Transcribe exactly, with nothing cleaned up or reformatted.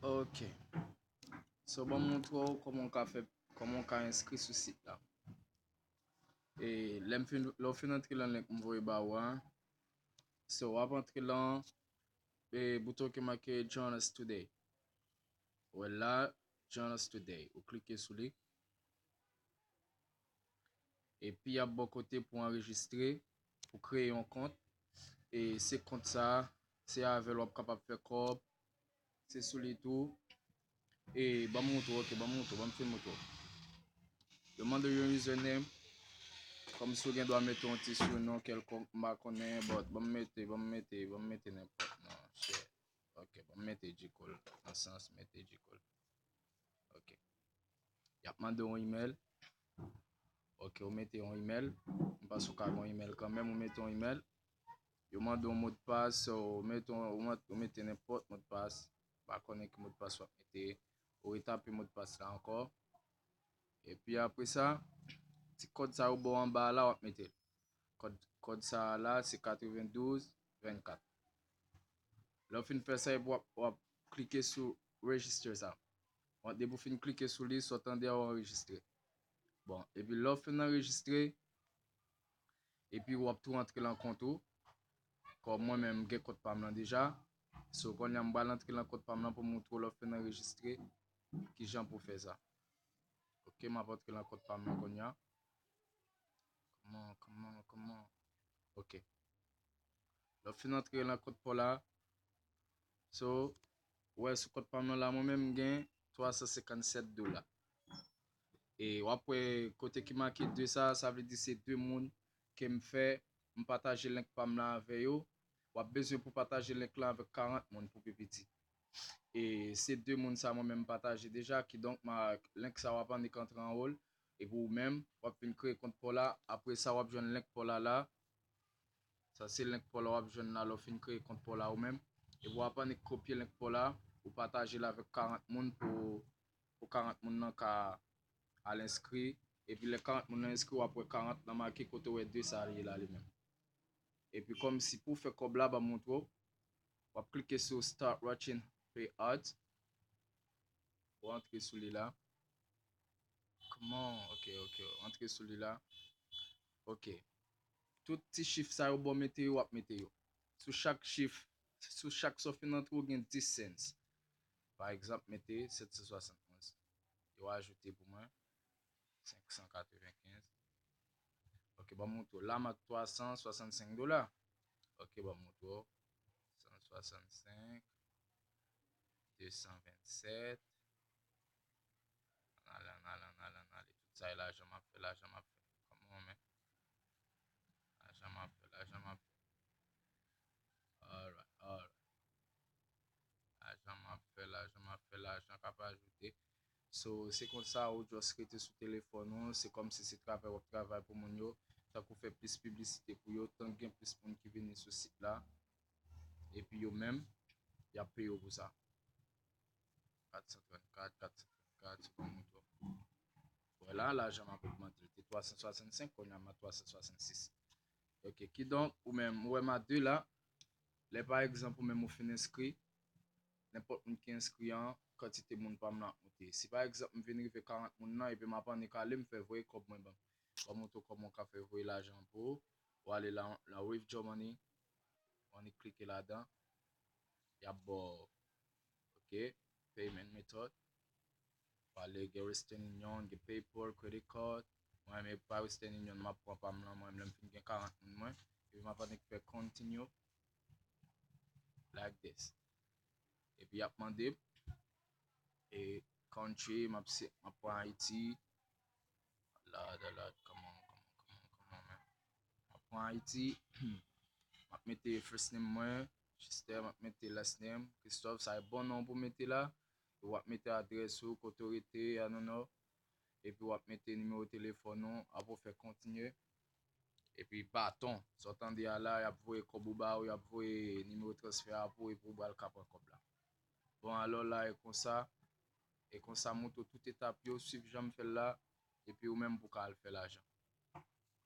Ok. So, ban m montre w kòman w ka fè, kòman w ka enskri sou sit la. E lè m fin, lè w fin antre lan link m voye ba ou a, so, w ap antre lan e, bouton ki make Join Us Today. Ou wè la, Join Us Today. Ou klike sou li. Epi y ap ba w kote pou anrejistre, pou kreye yon kont. E se kont sa, se avè l w ap kapab fè kòb. Se sou li tou. E ban m montre w, ok, ban m montre w, ban m fin montre w. Yo mande w yon username. Kòm si w gen dwa mete yon ti surnom kèlkonk, m pa konnen, but ban m mete, ban m mete, ban m mete nenpòt non, shit. Ok, ban m mete J Cole. Nan sans, mete J Cole. Ok. Y ap mande w yon email. Ok, ou mete yon email. M panse w ka gen yon email kanmenm, ou mete yon email. Yo mande w modpas, so, ou mete yon, ou mete, ou mete nenpòt modpas. M pa konnen ki modpas w ap mete. Ou retape modpas la ankò. Epi apre sa, ti kòd sa yo ba w anba a la, w ap mete l. Kòd, kòd sa a la, se katrevendouz vennkat. Lè w fin fè sa, epi w ap, w ap klike sou register sa. Bon, depi w fin klike sou li, sa w tande a, w anrejistre. Bon, epi lè w fin anrejistre, epi w ap tou antre lan kont ou. Kòm mwen menm, m gen kont pa m lan deja. So, kounye a, m pral antre lan kont pa m lan pou montre w lè w fin anrejistre, kijan pou w fè sa. Ok, m ap antre lan kont pa m lan kounye a. Kòman, kòman, kòman? Ok. Lè w fin antre lan kont pa w la, so, ou wè sou kont pa m lan la, mwen menm, m gen twa san senkannsèt dola. E w ap wè kote ki make de sa, sa vle di se de moun ke m fè, m pataje link pa m lan avè yo. W ap bezwen pou pataje link lan avèk karant moun pou pi piti. E se de moun sa mwen menm m pataje deja, kidonk ma, link sa w ap annik antre anwo l. Epi ou menm, w ap vin kreye kont pa w la. Apre sa, w ap jwenn link pa w la la. Sa se link pa w la w ap jwenn la lè w fin kreye kont pa w la ou menm. Epi w ap annik kopye link pa w la, ou pataje l avèk karant moun pou, pou karant moun nan ka al enskri. Epi lè karant moun nan enskri, w ap wè karant nan make kote w wè de sa ye la li menm. Epi kòmsi pou w fè kòb la, ban m montre w. W ap klike sou Start Watching Pay Ads. Ou antre sou li la. Kòman? Ok, ok. Antre sou li la. Ok. Tout ti chif sa yo ba w mete yo, w ap mete yo. Sou chak chif, sou chak sa w fin antre, w gen dis cents. Pa egzanp, mete sèt san swasann onz. Yo ajoute pou mwen. Senk san katrevenkenz. Ok, ban m montre w. La, m ak twa san swasannsenk dola. Ok, ban m montre w. San swasannsenk, de san vennsèt. Ann ale, ann ale, ann ale, ann ale. Tout sa e lajan m ap fè, lajan m ap fè. Kòman, men? Lajan m ap fè, lajan m ap fè. Alright, alright. Lajan m ap fè, lajan m ap fè, lajan k ap ajoute. So, se konsa ou just rete sou telefòn ou, se kòmsi se travay w ap travay pou moun yo, tankou fè plis piblisite pou yo, tank gen plis moun ki vini sou sit la, epi yo menm, y ap peye w pou sa. Kat san trannkat, kat san trannkat, se pa moun twòp. Vwala, lajan m ap ogmante. Li te twa san swasannsenk, kounye a m a twa san swasannsis. Ok, kidonk, ou menm, ou wè m a de la, lè pa egzanp ou menm ou fin enskri, nenpòt moun ki enskri an, kantite moun pa m nan ap moute. Si pa egzanp m vin rive karant moun nan, epi m ap annik ale, m fè voye kòb mwen ban m. Ban m montre w kòman w ka fè voye lajan pou ou. Ou ale la, la Withdraw Money, ou annik klike ladan. Y ap ba w, ok, payment method. Pale gen Western Union, gen PayPal, credit card. Mwen menm pa Western Union, m ap pran pa m lan, mwen menm lè m fin gen karant moun mwen. Epi m ap annik fè continue like this. Epi y ap mande m, e country, m ap se, m ap pran Ayiti. Lord, Lord, come on, come on, come on, come on, man. M ap pran Ayiti. M ap mete first name mwen, Chester, m ap mete last name, Christophe, sa e bon non pou mete la. E w ap mete adrès ou, kote w rete, I don't know. Epi w ap mete nimewo telefòn ou, apre w fè kontinye. Epi baton, sa w tande a la, y ap voye kòb ou ba ou, y ap voye nimewo transfè a pou ou, epi w pral ka pran kòb la. Bon, alò la, e konsa, e konsa, montre w tout etap yo, swiv jan m fè l la, epi ou menm pou w ka al fè lajan.